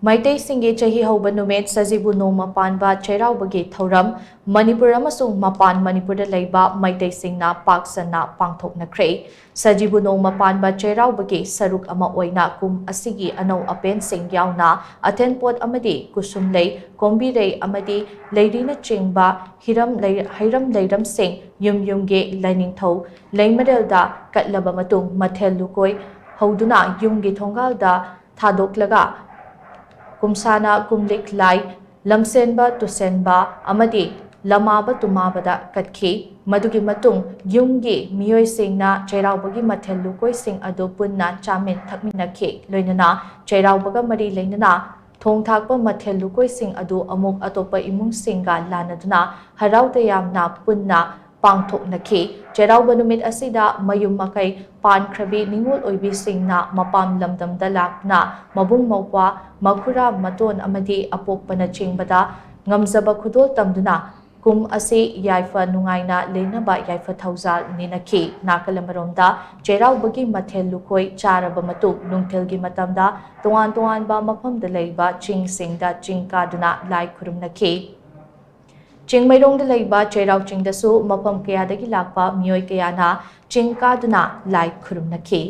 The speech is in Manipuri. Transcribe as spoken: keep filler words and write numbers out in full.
ꯃꯩꯇꯩꯁꯤꯡꯒꯤ ꯆꯍꯤ ꯍꯧꯕ ꯅꯨꯃꯤꯠ ꯁꯖꯤꯕꯨ ꯅꯣꯡꯃ ꯄꯥꯟꯕ ꯆꯩꯔꯥꯎꯕꯒꯤ ꯊꯧꯔꯝ ꯃꯅꯤꯄꯨꯔ ꯑꯃꯁꯨꯡ ꯃꯄꯥꯟ ꯃꯅꯤꯄꯨꯔꯗ ꯂꯩꯕ ꯃꯩꯇꯩꯁꯤꯡꯅ ꯄꯥꯛ ꯁꯟꯅ ꯄꯥꯡꯊꯣꯛꯅꯈ꯭ꯔꯦ꯫ ꯁꯖꯤꯕꯨ ꯅꯣꯡꯃ ꯄꯥꯟꯕ ꯆꯩꯔꯥꯎꯕꯒꯤ ꯁꯔꯨꯛ ꯑꯃ ꯑꯣꯏꯅ ꯀꯨꯝ ꯑꯁꯤꯒꯤ ꯑꯅꯧ ꯑꯄꯦꯟꯁꯤꯡ ꯌꯥꯎꯅ ꯑꯊꯦꯟꯄꯣꯠ ꯑꯃꯗꯤ ꯀꯨꯁꯨꯝꯂꯩ, ꯀꯣꯝꯕꯤꯔꯩ ꯑꯃꯗꯤ ꯂꯩꯔꯤꯅꯆꯤꯡꯕ ꯍꯤꯔꯝ ꯂꯩ-, ꯍꯩꯔꯝ ꯂꯩꯔꯝꯁꯤꯡ ꯌꯨꯝ ꯌꯨꯝꯒꯤ ꯂꯥꯏꯅꯤꯡꯊꯧ ꯂꯩꯃꯔꯦꯜꯗ ꯀꯠꯂꯕ ꯃꯇꯨꯡ ꯃꯊꯦꯜ ꯂꯨꯀꯣꯏ ꯍꯧꯗꯨꯅ ꯌꯨꯝꯒꯤ ꯊꯣꯡꯒꯥꯜꯗ ꯊꯥꯗꯣꯛꯂꯒ ꯀꯨꯝꯁꯥꯅ ꯀꯨꯝꯂꯤꯛ ꯂꯥꯏ, ꯂꯝꯁꯦꯟꯕ ꯇꯨꯁꯦꯟꯕ ꯑꯃꯗꯤ ꯂꯃꯥꯕ ꯇꯨꯃꯥꯕꯗ ꯀꯠꯈꯤ꯫ ꯃꯗꯨꯒꯤ ꯃꯇꯨꯡ ꯌꯨꯝꯒꯤ ꯃꯤꯑꯣꯏꯁꯤꯡꯅ ꯆꯩꯔꯥꯎꯕꯒꯤ ꯃꯊꯦꯜ ꯂꯨꯀꯣꯏꯁꯤꯡ ꯑꯗꯨ ꯄꯨꯟꯅ ꯆꯥꯃꯤꯟ ꯊꯛꯃꯤꯟꯅꯈꯤ꯫ ꯂꯣꯏꯅꯅ ꯆꯩꯔꯥꯎꯕꯒ ꯃꯔꯤ ꯂꯩꯅꯅ ꯊꯣꯡ ꯊꯥꯛꯄ ꯃꯊꯦꯜ ꯂꯨꯀꯣꯏꯁꯤꯡ ꯑꯗꯨ ꯑꯃꯨꯛ ꯑꯇꯣꯞꯄ ꯏꯃꯨꯡꯁꯤꯡꯒ ꯂꯥꯟꯅꯗꯨꯅ ꯍꯔꯥꯎ ꯇꯌꯥꯝꯅ ꯄꯨꯟꯅ ꯄꯥꯡꯊꯣꯛꯅꯈꯤ꯫ ꯆꯩꯔꯥꯎꯕ ꯅꯨꯃꯤꯠ ꯑꯁꯤꯗ ꯃꯌꯨꯝ ꯃꯀꯩ ꯄꯥꯟꯈ꯭ꯔꯕꯤ ꯅꯤꯉꯣꯜ ꯑꯣꯏꯕꯤꯁꯤꯡꯅ ꯃꯄꯥꯝ ꯂꯝꯗꯝꯗ ꯂꯥꯛꯇꯨꯅ ꯃꯕꯨꯡ ꯃꯧꯄ꯭ꯋꯥ, ꯃꯈꯨꯔꯥ ꯃꯇꯣꯟ ꯑꯃꯗꯤ ꯑꯄꯣꯛꯄꯅꯆꯤꯡꯕꯗ ꯉꯝꯖꯕ ꯈꯨꯗꯣꯜ ꯇꯝꯗꯨꯅ ꯀꯨꯝ ꯑꯁꯤ ꯌꯥꯏꯐ ꯅꯨꯡꯉꯥꯏꯅ ꯂꯦꯟꯅꯕ ꯌꯥꯏꯐ ꯊꯧꯖꯥꯜ ꯅꯤꯅꯈꯤ꯫ ꯅꯥꯀꯜ ꯑꯃꯔꯣꯝꯗ ꯆꯩꯔꯥꯎꯕꯒꯤ ꯃꯊꯦꯜ ꯂꯨꯀꯣꯏ ꯆꯥꯔꯕ ꯃꯇꯨꯡ ꯅꯨꯡꯊꯤꯜꯒꯤ ꯃꯇꯝꯗ ꯇꯣꯉꯥꯟ ꯇꯣꯉꯥꯟꯕ ꯃꯐꯝꯗ ꯂꯩꯕ ꯆꯤꯡꯁꯤꯡꯗ ꯆꯤꯡ ꯀꯥꯗꯨꯅ ꯂꯥꯏ ꯈꯨꯔꯨꯝꯅꯈꯤ꯫ ꯆꯤꯡꯃꯩꯔꯣꯡꯗ ꯂꯩꯕ ꯆꯩꯔꯥꯎ ꯆꯤꯡꯗꯁꯨ ꯃꯐꯝ ꯀꯌꯥꯗꯒꯤ ꯂꯥꯛꯄ ꯃꯤꯑꯣꯏ ꯀꯌꯥꯅ ꯆꯤꯡ ꯀꯥꯗꯨꯅ ꯂꯥꯏ ꯈꯨꯔꯨꯝꯅꯈꯤ꯫